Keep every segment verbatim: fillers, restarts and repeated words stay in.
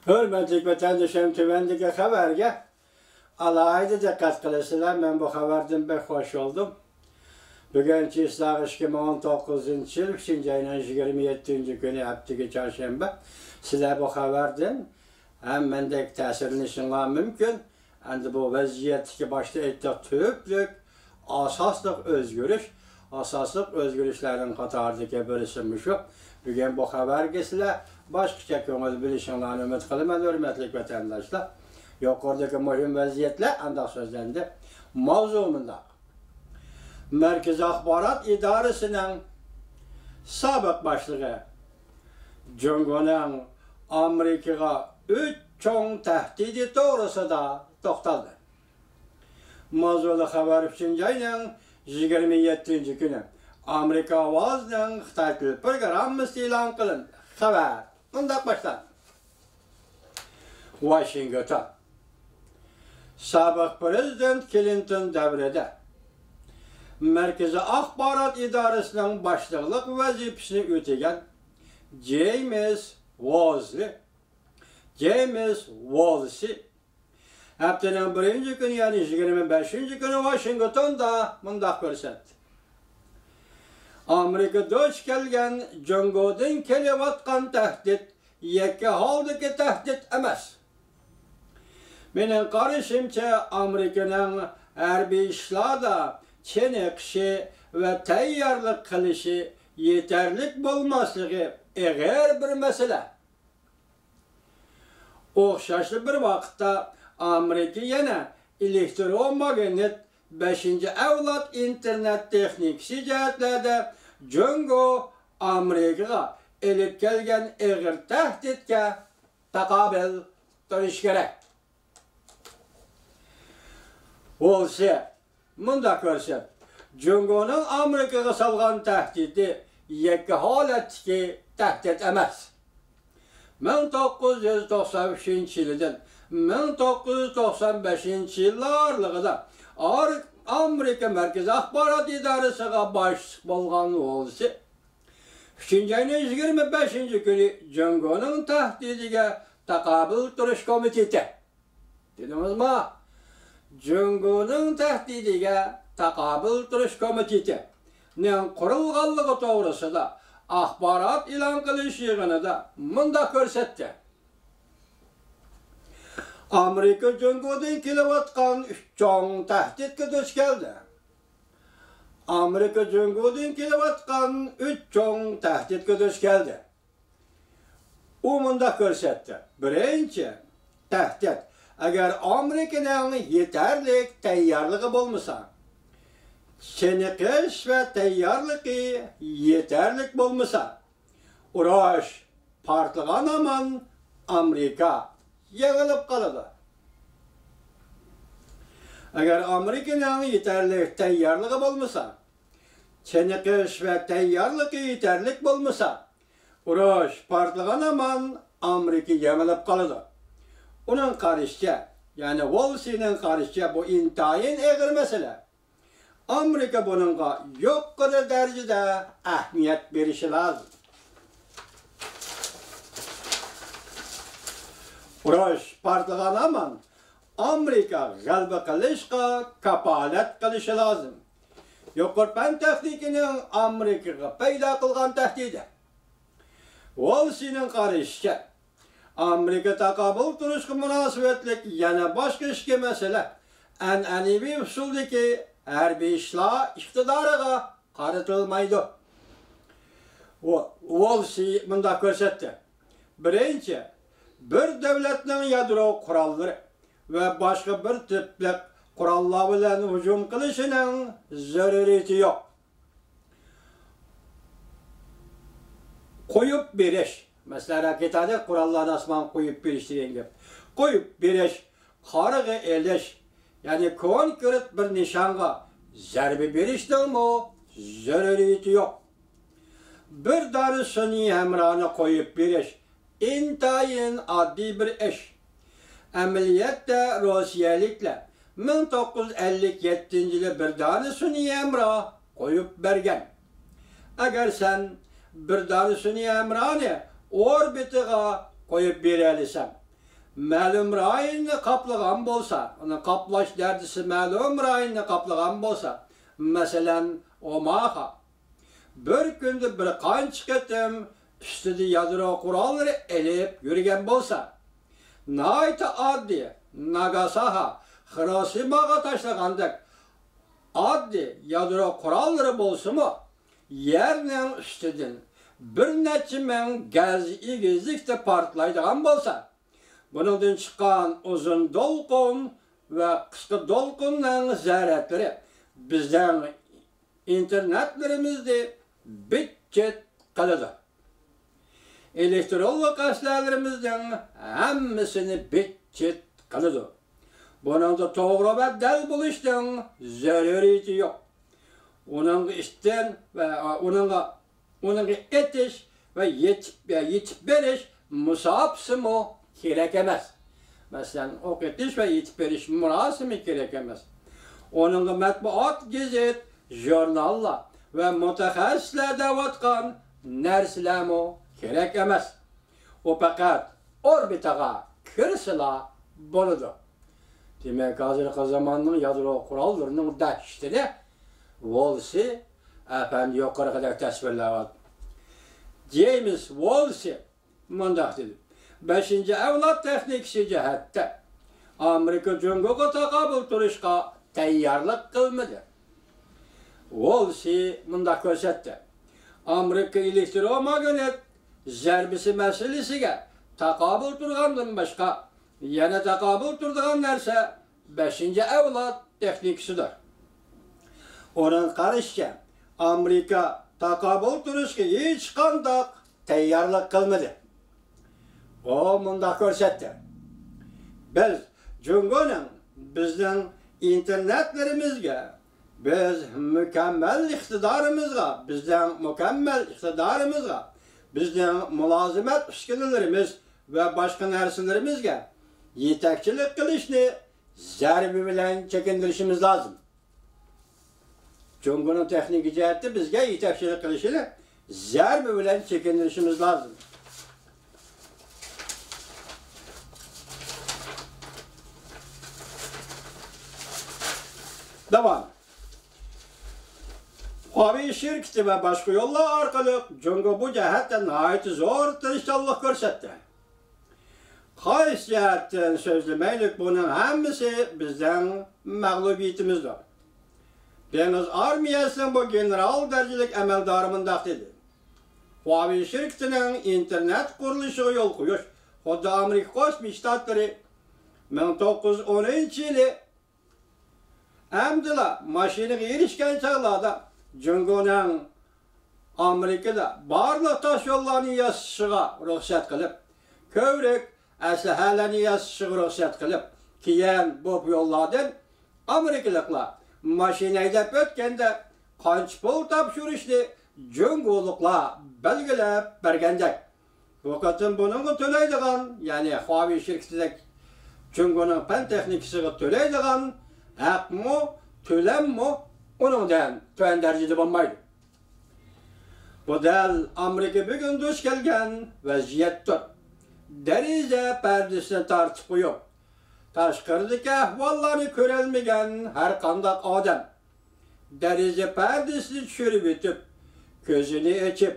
ھۆرمەتلىك ۋەتەندىشىم، تۆۋەندىكى خەۋەرگە ئالاھىدە دىققەت قىلىسىلەر. مەن بۇ خەۋەردىن بەك خوش بولدۇم. بۈگۈن چىسلاغ ئىككى مىڭ ئون توققۇزىنچى يىل ئۈچىنچى ئاينىڭ يىگىرمە يەتتىنچى كۈنى، ھەپتىكى چارشەنبە. سىلەر بۇ خەۋەردىن ھەم مەندەك تەسىرلىنىشىڭلار مۇمكىن. ئەمدى بۇ ۋەزىيەتتىكى، باشتا ئېيتتۇق، تۈپلۈك ئاساسلىق ئۆزگىرىش، ئاساسلىق ئۆزگىرىشلەرنىڭ قاتارىدىكى بىرسى مۇشۇ. بۈگۈن بۇ خەۋەرگە سىلەر باشقىچە كۆڭۈل بۆلۈشۈڭلارنى ئۈمىد قىلىمەن، ھۆرمەتلىك ۋەتەنداشلار. يۇقىرىدىكى مۇھىم ۋەزىيەتلەر ئانداق سۆزلەندى. ماۋزۇ مۇنداق. مەركىزىي ئاخبارات ئىدارىسىنىڭ سابىق باشلىقى جۇڭگونىڭ ئامېرىكىغا ئۈچ چوڭ تەھدىتى توغرىسىدا توختالدى. ماۋزۇلۇق خەۋەر ئۈچىنچى ئاينىڭ يىگىرمە يەتتىنچى كۈنى ئامېرىكا ئاۋازىنىڭ خىتاي تىل پروگراممىسىدا ئېلان قىلىندى. خەۋەر مۇنداق باشلاندى. ۋاشىنگتون. سابىق پىرېزىدېنت كلىنتون دەۋرىدە مەركىزىي ئاخبارات ئىدارىسىنىڭ باشلىقلىق ۋەزىپىسىنى ئۆتىگەن جېيمىس ۋولزلى، جېيمىس ۋولسى ھەپتىنىڭ بىرىنچى كۈنى، يەنى يىگىرمە بەشىنچى كۈنى ۋاشىنگتوندا مۇنداق كۆرسەتتى. ئامېرىكا دۇچ كەلگەن جۇڭگودىن كېلىۋاتقان تەھدىت يەككە ھالدىكى تەھدىت ئەمەس. مېنىڭ قارىشىمچە، ئامېرىكىنىڭ ھەربىي ئىشلاردا چېنىقىشى ۋە تەييارلىق قىلىشى يېتەرلىك بولماسلىقى ئېغىر بىر مەسىلە. ئوخشاشلا بىر ۋاقىتتا ئامېرىكا يەنە ئېلېكتروماگنىت بەشىنچى ئەۋلاد ئىنتېرنېت تېخنىكىسى جەھەتلەردە جۇڭگو ئامېرىكىغا ئېلىپ كەلگەن ئېغىر تەھدىتكە تاقابىل تۇرۇشى كېرەك. ۋولسى مۇنداق كۆرسەت، جۇڭگونىڭ ئامېرىكىغا سالغان تەھدىتى يەككە ھالەتتىكى تەھدىت ئەمەس. مىڭ توققۇز يۈز توقسان ئۈچىنچى يىلىدىن مىڭ توققۇز يۈز توقسان بەشىنچى يىللار ئارىلىقىدا ئار-، ئامېرىكا مەركىزىي ئاخبارات ئىدارىسىغا باشلىق بولغان ۋولسى ئۈچىنچى ئاينىڭ يىگىرمە بەشىنچى كۈنى جۇڭگونىڭ تەھدىتىگە تاقابىل تۇرۇش كومىتېتى، دېدىڭىزما؟ جۇڭگونىڭ تەھدىتىگە تاقابىل تۇرۇش كومىتېتىنىڭ قۇرۇلغانلىقى توغرىسىدا ئاخبارات ئېلان قىلىش يىغىنىدا مۇنداق كۆرسەتتى. ئامېرىكا جۇڭگودىن كېلىۋاتقان ئۈچ چوڭ تەھدىتكە دۇچ كەلدى. ئامېرىكا جۇڭگودىن كېلىۋاتقان ئۈچ چوڭ تەھدىتكە دۇچ كەلدى. ئۇ مۇنداق كۆرسەتتى. بىرىنچى تەھدىت، ئەگەر ئامېرىكىنىڭ يېتەرلىك تەييارلىقى بولمىسا، چېنىقىش ۋە تەييارلىقى يېتەرلىك بولمىسا، ئۇرۇش پارتلىغان ھامان ئامېرىكا يېڭىلىپ قالىدۇ. ئەگەر ئامېرىكىنىڭ يېتەرلىك تەييارلىقى بولمىسا، چېنىقىش ۋە تەييارلىقى يېتەرلىك بولمىسا، ئۇرۇش پارتلىغان ھامان ئامېرىكا يېڭىلىپ قالىدۇ. ئۇنىڭ قارىشىچە، يەنى ۋولسىنىڭ قارىشىچە، بۇ ئىنتايىن ئېغىر مەسىلە. ئامېرىكا بۇنىڭغا يۇقىرى دەرىجىدە ئەھمىيەت بېرىشى لازىم. ئۇرۇش پارتلىغان ھامان ئامېرىكا غەلىبە قىلىشقا كاپالەت قىلىشى لازىم. يۇقىرى پەن تېخنىكىنىڭ ئامېرىكىغا پەيدا قىلغان تەھدىتى. ۋولسىنىڭ قارىشىچە، ئامېرىكا تاقابىل تۇرۇشقا مۇناسىۋەتلىك يەنە باشقا ئىككى مەسىلە ئەنئەنىۋى ئۇسۇلدىكى ھەربىي ئىشلار ئىقتىدارىغا قارىتىلمايدۇ. ۋو-، ۋولسى مۇنداق كۆرسەتتى. بىرىنچى، بىر دۆلەتنىڭ يادرو قوراللىرى ۋە باشقا بىر تىپلىق قوراللار بىلەن ھۇجۇم قىلىشىنىڭ زۆرۈرىيىتى يوق. قويۇپ بېرىش. مەسىلەن، راكېتانى، قوراللارنى ئاسمانغا قويۇپ بېرىش دېگەن گەپ. قويۇپ بېرىش، قارىغا ئېلىش، يەنى كونكرېت بىر نىشانغا زەربە بېرىشنىڭمۇ زۆرۈرىيىتى يوق. بىر دانە سۈنئىي ھەمراھنى قويۇپ بېرىش ئىنتايىن ئاددىي بىر ئىش. ئەمەلىيەتتە روسىيەلىكلەر مىڭ توققۇز يۈز ئەللىك يەتتىنچى يىلى بىر دانە سۈنئىي ھەمراھ قويۇپ بەرگەن. ئەگەر سەن بىر دانە سۈنئىي ھەمراھنى ئوربىتىغا قويۇپ بېرەلىسەڭ، مەلۇم رايوننى قاپلىغان بولسا، ئۇنى قاپلاش دەرىجىسى مەلۇم رايوننى قاپلىغان بولسا، مەسىلەن، ئوماخا، بىر كۈندە بىر قانچە قېتىم ئۈستىدە يادرو قوراللىرى ئېلىپ يۈرگەن بولسا، ناھايىتى ئاددىي، ناگاساكا، خىروشىماغا تاشلىغاندەك ئاددىي يادرو قوراللىرى بولسىمۇ، يەرنىڭ ئۈستىدىن بىر نەچچە مىڭ گەز ئېگىزلىكتە پارتلايدىغان بولسا، بۇنىڭدىن چىققان ئۇزۇن دولقۇن ۋە قىسقا دولقۇننىڭ زەرەتلىرى بىزنىڭ ئىنتېرنېتلىرىمىزنى بىت-چىت قىلىدۇ. ئېلېكترونلۇق ئەسلىھەلىرىمىزنىڭ ھەممىسىنى بىت-چىت قىلىدۇ. بۇنىڭدا توغرا ۋە دەل بولۇشنىڭ زۆرۈرىيىتى يوق. ئۇنىڭغا ئىشتىن ۋە ئۇنىڭغا، ئۇنىڭغا ئېتىش ۋە يېتىپ، يېتىپ بېرىش مۇساپىسىمۇ كېرەك ئەمەس. مەسىلەن، ئوق ئېتىش ۋە يېتىپ بېرىش مۇراسىمى كېرەك ئەمەس. ئۇنىڭغا مەتبۇئات، گېزىت، ژۇرناللار ۋە مۇتەخەسسىسلەر دەۋاتقان نەرسىلەرمۇ كېرەك ئەمەس. ئۇ پەقەت ئوربىتىغا كىرسىلا بولىدۇ. دېمەك، ھازىرقى زاماننىڭ يادرو قوراللىرىنىڭ دەھشىتىنى ۋولسى ئەپەندى يۇقىرىقىدەك تەسۋىرلەۋاتىدۇ. جېيمىس ۋولسى مۇنداق دېدى: بەشىنچى ئەۋلاد تېخنىكىسى جەھەتتە ئامېرىكا جۇڭگوغا تاقابىل تۇرۇشقا تەييارلىق قىلمىدى. ۋولسى مۇنداق كۆرسەتتى: ئامېرىكا ئېلېكتروماگنىت زەربىسى مەسىلىسىگە تاقابىل تۇرغاندىن باشقا يەنە تاقابىل تۇرىدىغان نەرسە بەشىنچى ئەۋلاد تېخنىكىسىدۇر. ئۇنىڭ قارىشىچە، ئامېرىكا تاقابىل تۇرۇشقا ھېچقانداق تەييارلىق قىلمىدى. ئۇ مۇنداق كۆرسەتتى: بىز جۇڭگونىڭ بىزنىڭ ئىنتېرنېتلىرىمىزگە، بىز مۇكەممەل ئىقتىدارىمىزغا، بىزنىڭ مۇكەممەل ئىقتىدارىمىزغا، بىزنىڭ مۇلازىمەت ئۈسكۈنىلىرىمىز ۋە باشقا نەرسىلىرىمىزگە يېتەكچىلىك قىلىشنى زەربە بىلەن چېكىندۈرۈشىمىز لازىم. جۇڭگونىڭ تېخنىكا جەھەتتە بىزگە يېتەكچىلىك قىلىشىنى زەربە بىلەن چېكىندۈرۈشىمىز لازىم. داۋام. خۇاۋېي شىركىتى ۋە باشقا يوللار ئارقىلىق جۇڭگو بۇ جەھەتتە ناھايىتى زور تىرىشچانلىق كۆرسەتتى. قايسى جەھەتتىن سۆزلىمەيلى، بۇنىڭ ھەممىسى بىزنىڭ مەغلۇبىيىتىمىزدۇر. دېڭىز ئارمىيەسىنىڭ بۇ گېنېرال دەرىجىلىك ئەمەلدارى مۇنداق دېدى: خۇاۋېي شىركىتىنىڭ ئىنتېرنېت قۇرۇلۇشىغا يول قويۇش خۇددى ئامېرىكا قوشما شتاتلىرى مىڭ توققۇز يۈز ئونىنچى يىلى ئەمدىلا ماشىنىغا ئېرىشكەن چاغلاردا جۇڭگونىڭ ئامېرىكىدا بارلىق تاش يوللارنى ياسىشىغا رۇخسەت قىلىپ، كۆۋرۈك ئەسلىھەلەرنى ياسىشىغا رۇخسەت قىلىپ، كېيىن بۇ يوللاردىن ئامېرىكىلىقلار ماشىنا ھەيدەپ ئۆتكەندە قانچە پۇل تاپشۇرۇشنى جۇڭگولۇقلار بەلگىلەپ بەرگەندەك، بۇ قېتىم بۇنىڭغا تۆلەيدىغان، يەنى خۇاۋېي شىركىتىدەك جۇڭگونىڭ پەن تېخنىكىسىغا تۆلەيدىغان ھەقمۇ، تۆلەممۇ ئۇنىڭدىن تۆۋەن دەرىجىدە بولمايدۇ. بۇ دەل ئامېرىكا بۈگۈن دۇچ كەلگەن ۋەزىيەتتۇر. دېرىزە پەردىسىنى تارتىپ قويۇپ، تاشقىرىدىكى ئەھۋاللارنى كۆرەلمىگەن ھەر قانداق ئادەم دېرىزە پەردىسىنى چۈشۈرۈۋېتىپ، كۆزىنى ئېچىپ،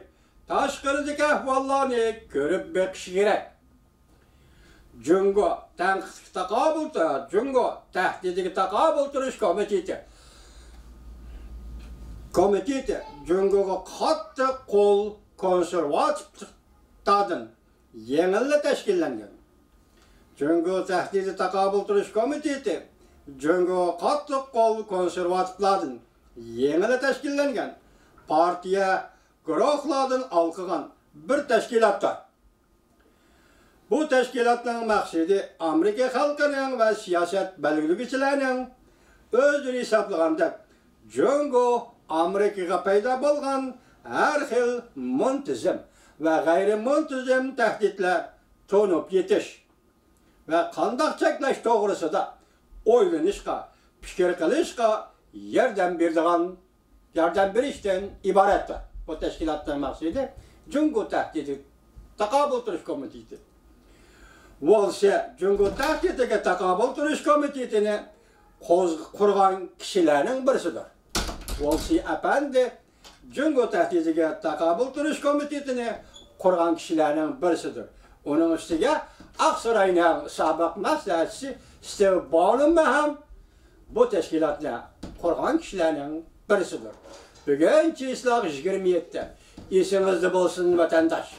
تاشقىرىدىكى ئەھۋاللارنى كۆرۈپ بېقىشى كېرەك. جۇڭگو تەنقىدكە تاقابىل تۇ-، جۇڭگو تەھدىتىگە تاقابىل تۇرۇش كومىتېتى، كومىتېتى جۇڭگوغا قاتتىق قول كونسېرۋاتىپلىقتىن يېڭىلا تەشكىللەنگەن. جۇڭگو تەھدىتى تاقابىل تۇرۇش كومىتېتى جۇڭگوغا قاتتىق قول كونسېرۋاتىپلاردىن يېڭىلا تەشكىللەنگەن پارتىيە، گۇرۇھلاردىن ھالقىغان بىر تەشكىلاتتۇر. بۇ تەشكىلاتنىڭ مەقسىتى ئامېرىكا خەلقىنىڭ ۋە سىياسەت بەلگىلىگۈچىلەرنىڭ ئۆزلىرى ھېسابلىغاندەك، جۇڭگو ئامېرىكىغا پەيدا بولغان ھەر خىل مۇنتىزىم ۋە غەيرىي مۇنتىزىم تەھدىتلەر تونۇپ يېتىش ۋە قانداق چەكلەش توغرىسىدا ئويلىنىشقا، پىكىر قىلىشقا ياردەم بېرىدىغان، ياردەم بېرىشتىن ئىبارەتتۇر. بۇ تەشكىلاتنىڭ مەقسىتى جۇڭگو تەھدىتى تاقابىل تۇرۇش كومىتېتى. ۋولسى جۇڭگو تەھدىتىگە تاقابىل تۇرۇش كومىتېتىنى قوز-، قۇرغان كىشىلەرنىڭ بىرسىدۇر. ۋولسى ئەپەندى جۇڭگو تەھدىتىگە تاقابىل تۇرۇش كومىتېتىنى قۇرغان كىشىلەرنىڭ بىرسىدۇر. ئۇنىڭ ئۈستىگە ئاقساراينىڭ سابىق مەسلىھەتچىسى ستىۋ باننونمۇ ھەم بۇ تەشكىلاتنى قۇرغان كىشىلەرنىڭ بىرسىدۇر. بۈگۈن چىسلاق يىگىرمە يەتتە. ئېسىڭىزدە بولسۇن، ۋەتەنداش!